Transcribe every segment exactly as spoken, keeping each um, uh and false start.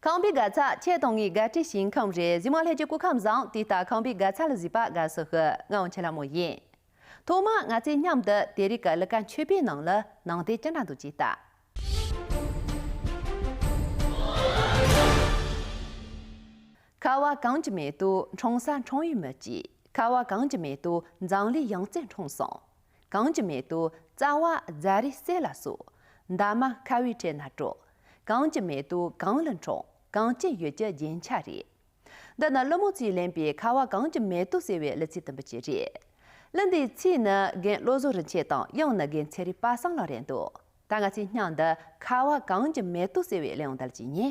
ཁང་པའི་དགའ་ཚལ་ཁྱེད་དང་ངའི་དགའ་སྤྲོའི་ཞིང་ཁམས་རེད། གཟིགས་མོ་ལྷན་རྒྱས་སྐུ་ཁམས་བཟང་། དེ་ལྟར་ཁང་པའི་དགའ་ཚལ་ལ་གཟིགས་པ་དགའ་བསུ་ཞུ། ང་འོ་ཆེ་ལྷ་མོ་ཡིན། ཐོག་མར་ང་ཚོས་མཉམ་དུ་དེ་རིང་གི་ཀླུ་ཁང་མཆོད་པའི་ནང་ལ་ནང་དོན་ཅི་འདྲ་འདུག་ཅེས་ལྟ། ཁ་བ་གངས་ཀྱི་མེ་ཏོག་འཁྲུངས་ས་འཁྲུངས་ཡུལ་མི་གཅིག་ཁ་བ་གངས་ཀྱི་མེ་ཏོག་འཛམ་གླིང་ཡང་རྩེར་འཁྲུངས་སོང་། གངས་ཀྱི་མེ་ཏོག་རྩ་བ་རྫ་རིའི་རྩེ་ལ་སོགས། འདབ་མ་ཁ་བའི་ཁྲོད་ན་དཀྲོག་གངས་ཀྱི་མེ་ཏོག་གངས་ལ་འཁྲུངས། གངས་ཅན་ཡུལ་གྱི་རྒྱན་ཆ་རེད། འདི་ནི་ཀླུ་མོ་ཚོས་ལེན་པའི་ཁ་བ་གངས་ཀྱི་མེ་ཏོག་ཟེར་བའི་གླུ་ཚིག་དུམ་བུ་གཅིག་རེད། གླུ་འདིའི་ཚིག་ནི་རྒན་བློ་བཟང་རིན་ཆེན་དང་གཡང་ནི་རྒན་ཚེ་རིང་པ་སངས་ལགས་རེད་འདུག་ད་ང་ཚོས་སྙིང་འདི་ཁ་བ་གངས་ཀྱི་མེ་ཏོག་ཟེར་བའི་གླུ་དབྱངས་འདི་ལ་གྱེས་ཉེ།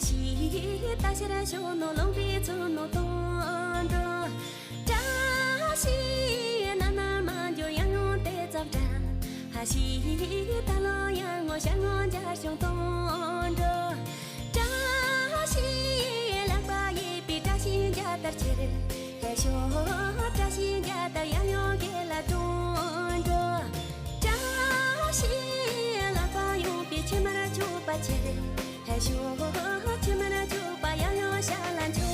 ཤིག་ད་ཕྱིར་ཤོག་ནོ་ལོང་པའི་ཚུལ་ནོ་དོན་འགྲོ། བཀྲ་ཤིས་ན་ན་མ་འགྱོ་ཡང་ཡང་དེ་ཙམ་དྲན། ཧ་ཤིག་ད་ལོ་ཡང་ངོ་ཤ་ངོ་འཇར་བྱུང་དོན་འགྲོ། བཀྲ་ཤིས་ལག་པ་ཡིས་པའི་བཀྲ་ཤིས་འཇའ་ལྟར་ཁྱེར། ཧེ་ཤོ་བཀྲ་ཤིས་འཇའ་ལྟར་ཡང་ཡང་དགེ་ལ་དོན་འགྲོ། བཀྲ་ཤིས་ལག་པ་ཡོང་པའི་ཕྱི་མར་ཆུ་པ་ཁྱེར། ཧེ་ཤོ་ཕྱི་མར་ཆུ་པ་ཡང་ཡང་ཤ་ལ་འཆོ་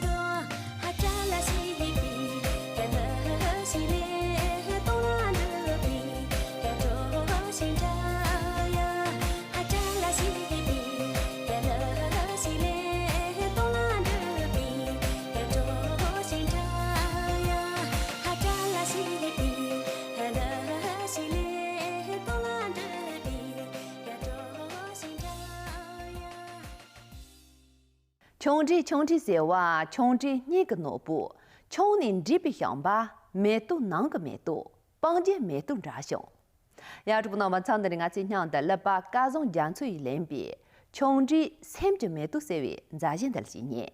འགྲོ། ཧ་བཀྲ་ལ་ཤིས་པའི་ཧེ་ལ་ཤིས་ལེ་ཧེ་ཏོ་ལ་འགྲུབ་པའི་ཧེ་གྲོ་ཤིང་འདྲ་ཡ། ཧ་བཀྲ་ལ་ཤིས་པའི་ཧེ་ལ་ཤིས་ལེ་ཧེ་ཏོ་ལ་འགྲུབ་པའི་ཧེ་གྲོ་ཤིང་འདྲ་ཡ། ཧ་བཀྲ་ལ་ཤིས་པའི་ཧེ་ལ་ཤིས་ལེ་ཧེ་ཏོ་ལ་འགྲུབ་པའི་ཧེ་གྲོ་ཤིང་འདྲ་ཡ། ཆུང་འདྲིས་ཆུང་འདྲིས་ཟེར་བ་ཆུང་འདྲིས་སྙིང་གི་ནོར་བུ། ཆུང་ནས་འདྲིས་པའི་བྱམས་པ། མེ་ཏོག་ནང་གི་མེ་ཏོག་སྤང་རྒྱན་མེ་ཏོག་འདྲ་བྱུང་། ཡ། གྲོགས་པོ་རྣམ་པ་ཚང་འདི་རིང་ང་ཚོའི་སྙིང་དུ་ཀླད་པ་སྐལ་བཟང་རྒྱ་མཚོ་ཡིས་ལེན་པའི་ཆུང་འདྲིས་སེམས་ཀྱི་མེ་ཏོག་ཟེར་བའི་མཛའ་གཞས་འདི་ལ་གཅིག་ཉན།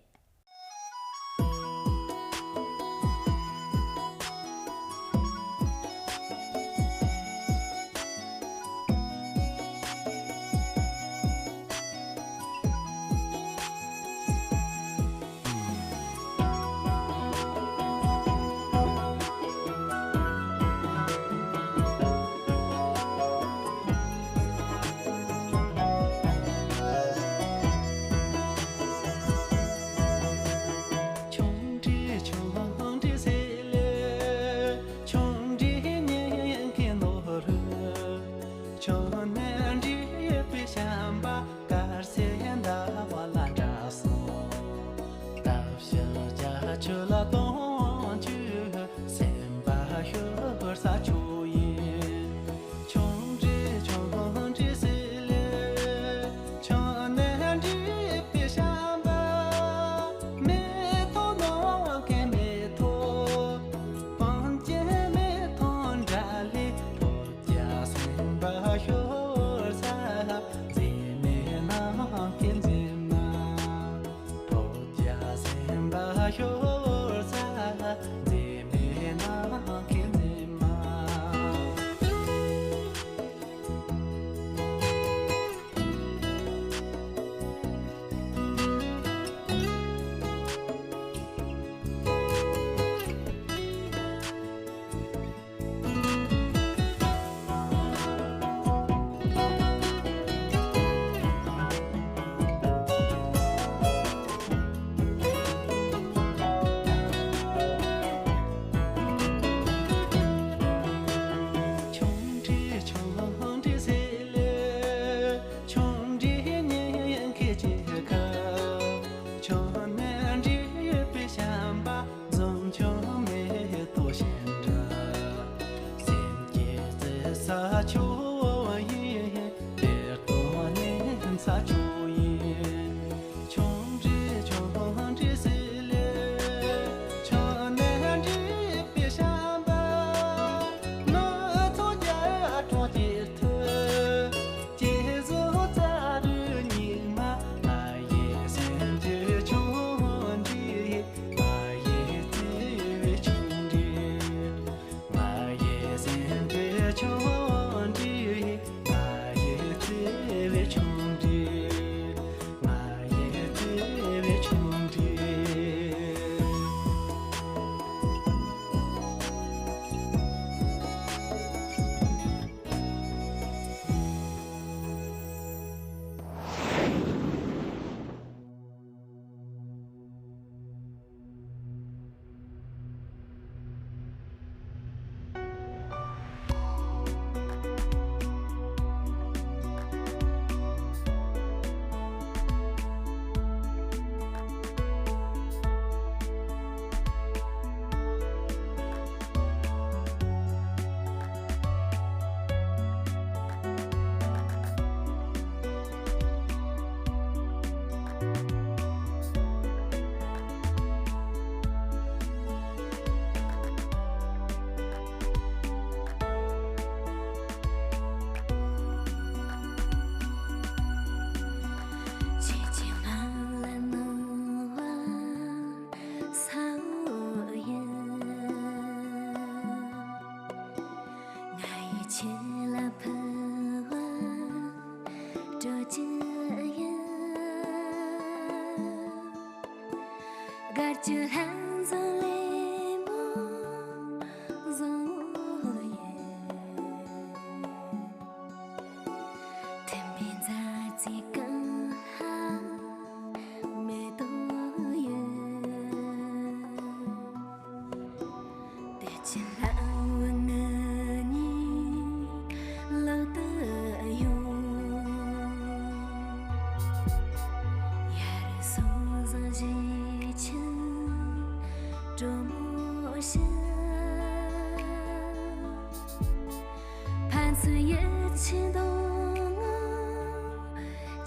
ཆུང་འདྲིས་ཆུང་འདྲིས་ཟེར་ལེ། ཆུང་འདྲིས་སྙིང་གི་ནོར་བུ། ཆུང་ནས་འདྲིས་པའི་བྱམས་པ། དཀར་གསལ་ཟླ་བ་ལ་འདྲ་སོང་། སྟག་ཤར་རྒྱ་ཆུ་ལ་དོང་ཆུ། སེམས་པ་ཤོར་ས་ཆུ་ཡིན། ཆུང་འདྲིས་ཆུང་འདྲིས་ཟེར་ལེ། ཆུང་ནས་འདྲིས་པའི་བྱམས་པ། མེ་ཏོག་ནང་གི་མེ་ཏོག་སྤང་རྒྱན་མེ་ཏོག་འདྲ་ལེ། ཕོ་རྒྱས་སེམས་པ་ཤོར་ས། མཛེས་མའི་ནམ་མཁའི་མཛེས་མ། ཕོ་རྒྱས་སེམས་པ་ཤོར་ས། མཛེས་མའི་ནམ་མཁའི་མཛེས་མ། ཆུང་འདྲིས་ཆུང་འདྲིས་ཟེར་ལེ། ཆུང་འདྲིས་སྙིང་གི་ཅི་ཁ། ཆུང་ནས་འདྲིས་པའི་བྱམས་པ། འཛུམ་ཆུང་མེ་ཏོག་བཞིན་འདྲ། སེམས་ཀྱི་བརྩེ་ས་ཆུ་ཡིན། དེར་དོ་ནས་ས་ཆུ་ཡིན། ཆུང་འདྲིས་ཆུང་འདྲིས་ཟེར་ལེ། ཆུང་ནས་འདྲིས་པའི་བྱམས་པ། ནུ་ཚོ་རྒྱ་གྲོང་ཁྱེར་ཐུ། སྐྱེ་བཟོ་ཚ་རུ་ཉི་མ། ང་ཡི་སེམས་ཀྱི་ཆུང་འདྲིས། ང་ཡི་བརྩེ་བའི་ཆུང་འདྲིས། ང་ཡི་སེམས་ཀྱི་ཆུང་འདྲིས། ང་ཡི་བརྩེ་བའི་ཆུང་འདྲིས།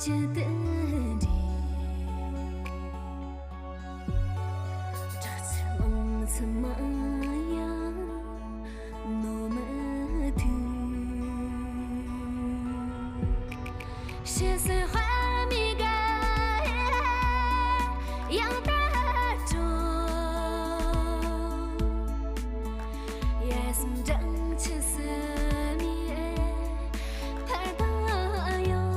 ཇི་ལྟར་འགྲིག་བྲག་ཆར་ལང་ཚོ་མ་ཡང་ནོར་མི་ཐུབ། ཕྱི་སོས་དཔག་མེད་ག་ཡང་དག་འགྲོ། ཡ་སེམས་སྦྲང་ཆུ་སེམས་ཡེ་ཐར་དང་ཡོད།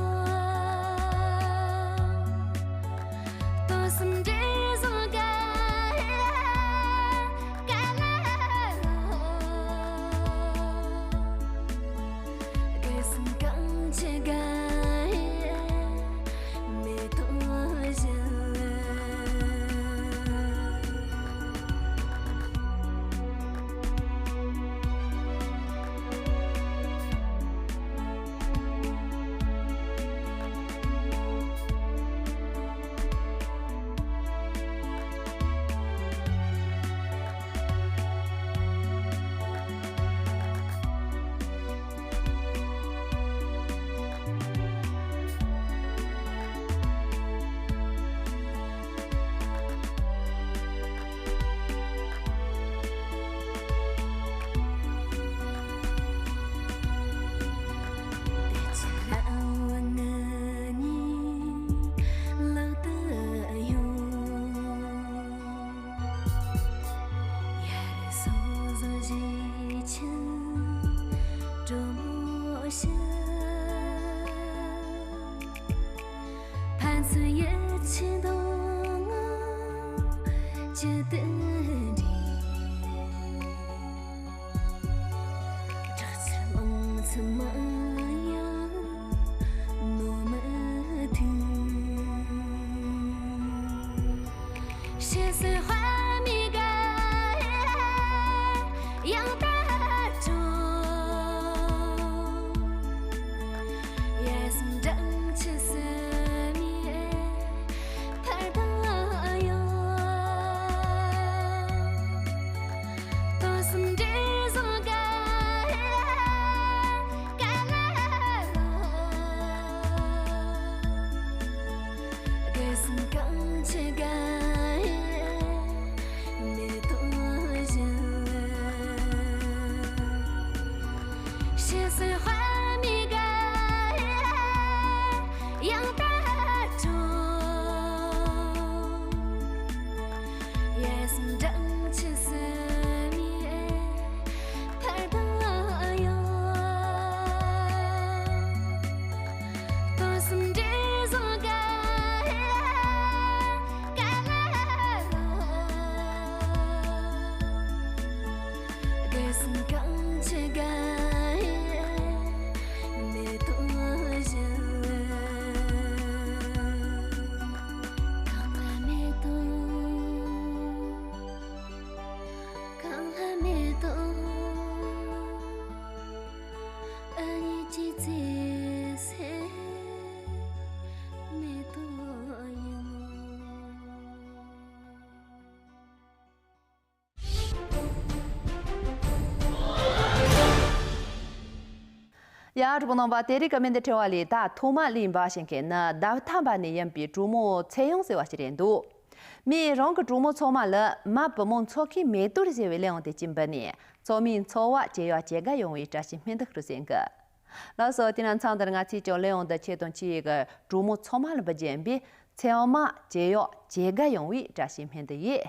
དོ་སེམས་འདྲེ་བཟང་ག་ག་ལ་ལོ། དགེ་སེམས་གང་ཆེ་ག་མེ་ཏོག་བཞིན། ཕན་ཚུན་ཡིད་ཆེས་དང་ཇི་ལྟར་འགྲིག་བྲག་ཆར་ལང་ཚོ་མ་ཡང་ནོར་མི་ཐུབ། ཕྱི་སོས་དཔག་མེད་ག་ཡང་དག་འགྲོ། ཡ་སེམས་སྦྲང་ཆུ་སེམས་ཡེ་ཐར་དང་ཡོད། དོ་སེམས་འདྲེ་བཟང་ག་ག་ལ་ལོ། དགེ་སེམས་གང་ཆེ་ག་མེ་ཏོག་བཞིན། ཕྱི་སོས་དཔག་མེད་ག་ཡང་དག་འགྲོ། ཡ་སེམས་སྦྲང་ཆུ་སེམས་ཡེ་ཐར་དང་ཡོད། དོ་སེམས་འདྲེ་བཟང་ག་ག་ལ་ལོ། དགེ་སེམས་གང་ཆེ་ག་མེ་ཏོག་བཞིན། གང་ལ་མེ་ཏོག་གང་ལ་མེ་ཏོག་ཨ་ཡེ་ཅི་ཚེ་སེ་མེ་ཏོག་ཡིན་ནོ། ཡ། གྲོགས་པོ་རྣམ་པ། དེ་རིང་གི་སྨན་བདེ་ཕྲེང་བ་ལས་ད་ཐོག་མ་ལས་ཡིན་པ་ཞིག་གི་ནི་ཟླ་ཐམ་པ་ནས་ཡིན་པའི་གྲོགས་མོ་ཚེ་དབྱངས་ཟེར་བ་ཞིག་རེད་འདུག་མིས་རང་གི་གྲོགས་མོ་ཚང་མ་ལ་མ་བུ་མོ་འཚོ་མཁན་མེ་ཏོག་ཟེར་བའི་གླུ་དབྱངས་དེ་གཅིག་འབུལ་ནས་ཚང་མའི་འཚོ་བ་ཇེ་ཡག་ཇེ་དགའ་ཡོང་བའི་བཀྲ་ཤིས་སྨོན་འདུན་ཞུ་ཟེར་གི། ལགས་སོ། དེ་ན་མཚམས་འདིར་ང་ཚོས་ཀྱང་གླུ་དབྱངས་འདི་ཁྱེད་དང་ཁྱེད་ཀྱི་གྲོགས་མོ་ཚང་མ་ལ་འབུལ་རྒྱུ་ཡིན་པས། ཚང་མ་ཇེ་ཡག་ཇེ་དགའ་ཡོང་བའི་བཀྲ་ཤིས་སྨོན་འདུན་ཡོད།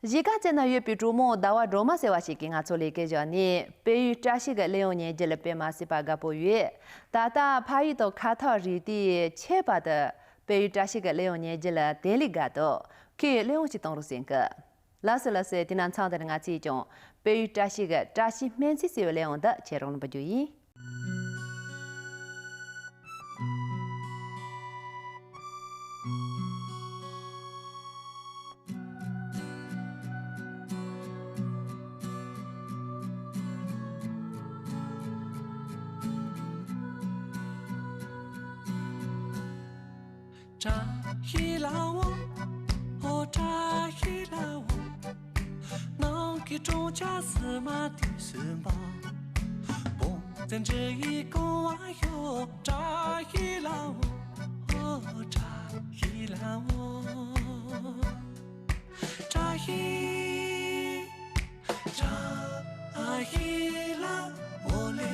གཞིས་ཀ་རྩེ་ན་ཡོད་པའི་གྲོགས་མོ་ཟླ་བ་སྒྲོལ་མ་ཟེར་བ་ཞིག་གིས་ང་ཚོ་ལས་ཀའི་ཞོར་ནས་བོད་ཡིག་བཀྲ་ཤིས་ཀྱི་གླེང་བྱ་ཉན་རྒྱུ་ལ་དཔེ་མ་སྲིད་པ་དགའ་པོ་ཡོད། ད་ལྟ་ཕ་ཡུལ་དང་ཁ་ཐོར་རེད་དེ། ཁྱད་པར་དུ་བོད་ཡིག་བཀྲ་ཤིས་ཀྱི་གླེང་བྱ་ཉན་རྒྱུ་ལ་དེ་ལས་དགའ་འདུག་ཁོས་གླེང་བྱ་ཞིག་གཏོང་རོགས་ཟེར་གི། ལགས་སོ་ལགས་སོ། དེ་ན་མཚམས་འདིར་ང་ཚོས་ཀྱང་བོད་ཡིག་བཀྲ་ཤིས་ཀྱི་བཀྲ་ཤིས་སྨན་རྩིས་ཟེར་བའི་གླེང་བྱ་འདི་ཁྱེད་རང་ལ་འབུལ་རྒྱུ་ཡིན། བཀྲ་ཤིས་ལྷ་འོ། ཨོ་བཀྲ་ཤིས་ལྷ་འོ། ནང་གི་གྲོང་ཁྱེར་སིལ་མ་དུས་སུ་འབབ། བོང་རྫི་འབྲི་ཡི་རྐང་བ་ཤོག་བཀྲ་ཤིས་ལྷ་འོ། ཨོ་བཀྲ་ཤིས་ལྷ་འོ། བཀྲ་ཤིས། བཀྲ་ཤིས་ལྷ་འོ་ལེ་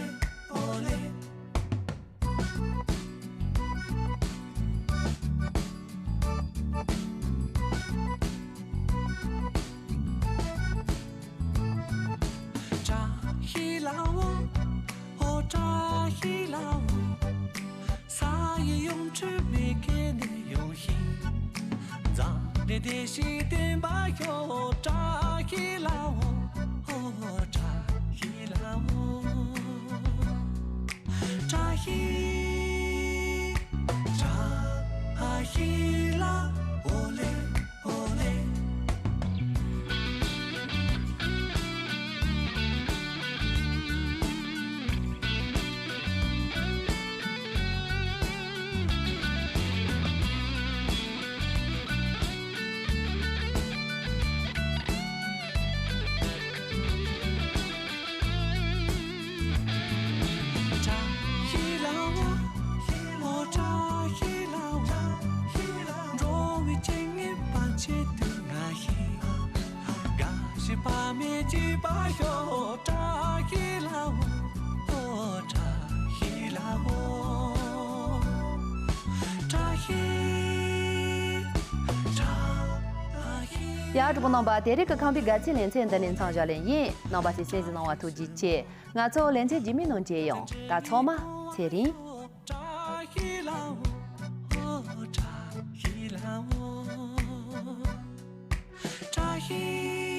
འོ་ལེ། བཀྲ་ཤིས་ལྷ་འོ། ཨོ་བཀྲ་ཤིས་ལྷ་འོ། ས་ཡི་ཡོངས་ཁྱབ་མེ་ཁྱེར་ནས་ཡོང་ཞིང་། འཛམ་གླིང་བདེ་སྐྱིད་བསྟན་པ་ཤོག་བཀྲ་ཤིས་ལྷ་འོ། ཨོ་བཀྲ་ཤིས་ལྷ་འོ། བཀྲ་ཤིས། བཀྲ་ཤིས་ལྷ་འོ་ལེ། འོ་ལེ། བཀྲ་ཤིས་ལྷ་འོ། ཨོ་བཀྲ་ཤིས་ལྷ་འོ། འགྲོ་བའི་སྤྱན་སྔར་བར་ཆད་དུ་མ་ཞིག་དགའ་བཞིན་བག་མེད་སྐྱིད་པ་ཤོག་བཀྲ་ཤིས་ལྷ་འོ། ཨོ་བཀྲ་ཤིས་ལྷ་འོ། བཀྲ་ཤིས། བཀྲ་ཤིས། ཡ། གྲོགས་པོ་རྣམ་པ། དེ་རིང་གི་ཁམས་པའི་དགའ་ཚལ་ལེ་ཚན་འདི་ནས་མཚམས་བཞག་ལེ་ཡིན། རྣམ་པ་ཚོས་གསན་གཟིགས་གནང་བ་ཐུགས་རྗེ་ཆེ། ང་ཚོ་ལེ་ཚན་རྗེས་མའི་ནང་མཇལ་ཡོང་། ད་ཚང་མ་ཚེ་རིང་། བཀྲ་ཤིས་ལྷ་འོ། ཨོ་བཀྲ་ཤིས་ལྷ་འོ། བཀྲ་ཤིས།